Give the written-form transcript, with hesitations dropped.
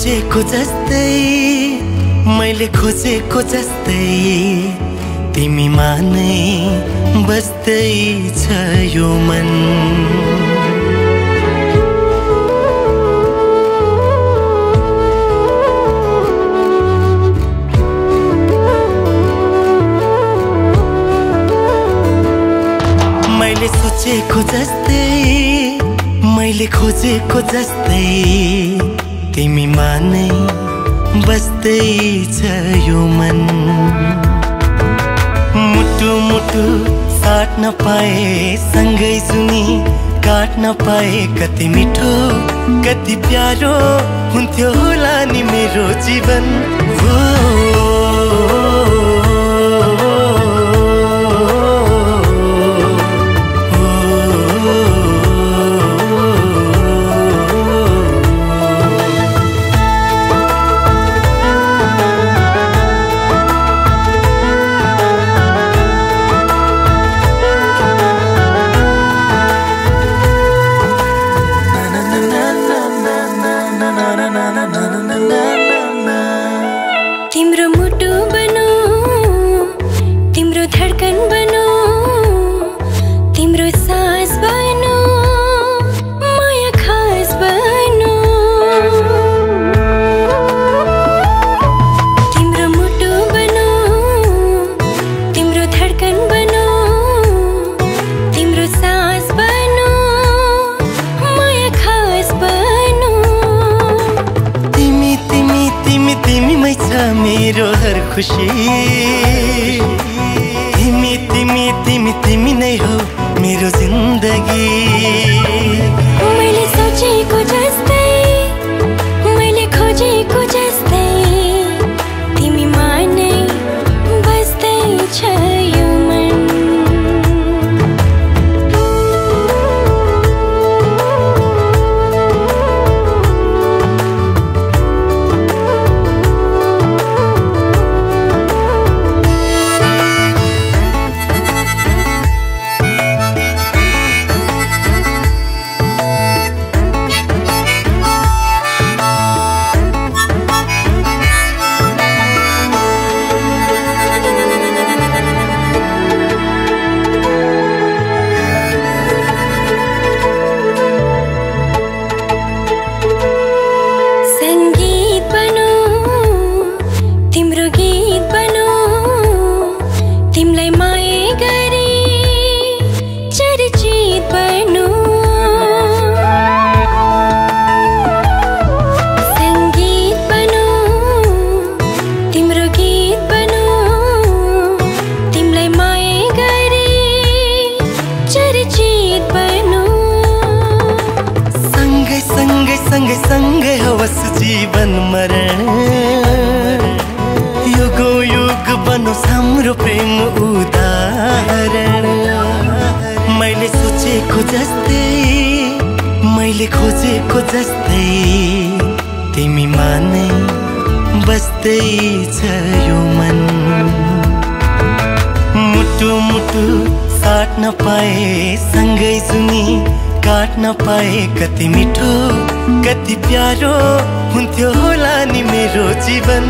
सोचेको जस्तै मैले खोजेको जस्तै तिमीमा नै बस्दै छ यो मन। मैले सोचेको जस्तै मैले खोजेको जस्तै तिमीमा नै बस्दै छ यो मन। मुटु मुटु साट्न पाए सँगै सुनी काट्न पाए कति मिठो कति प्यारो हुन्थ्यो होला नि मेरो जीवन। तिम्रो मुटु बनो तिम्रो धडकन बनो तिम्रो सास बनो माया खास बनो। तिम्रो मुटु बनो तिम्रो धडकन बनो तिम्रो सास बनो माया खास बनो। तिमी तिमी तिमी तिमीमै छ मेरो हर खुसी। तिमी तिमी तिमी तिमी नै हो मेरो जिन्दगी। मैले सोचेको जस्तै मैले खोजेको जस्तै तिमीमा नै बस्दै छ यो मन। सँगै सँगै हवस जीवन मरण युगो युग बनोस् हाम्रो प्रेम उदाहरण। मैले सोचेको जस्तै मैले खोजेको जस्तै तिमीमा नै बस्दै छ यो मन। मुटु मुटु साट्न पाए सँगै सुनी काट्न पाए कति मिठो कति प्यारो हुन्थ्यो होला नि मेरो जीवन।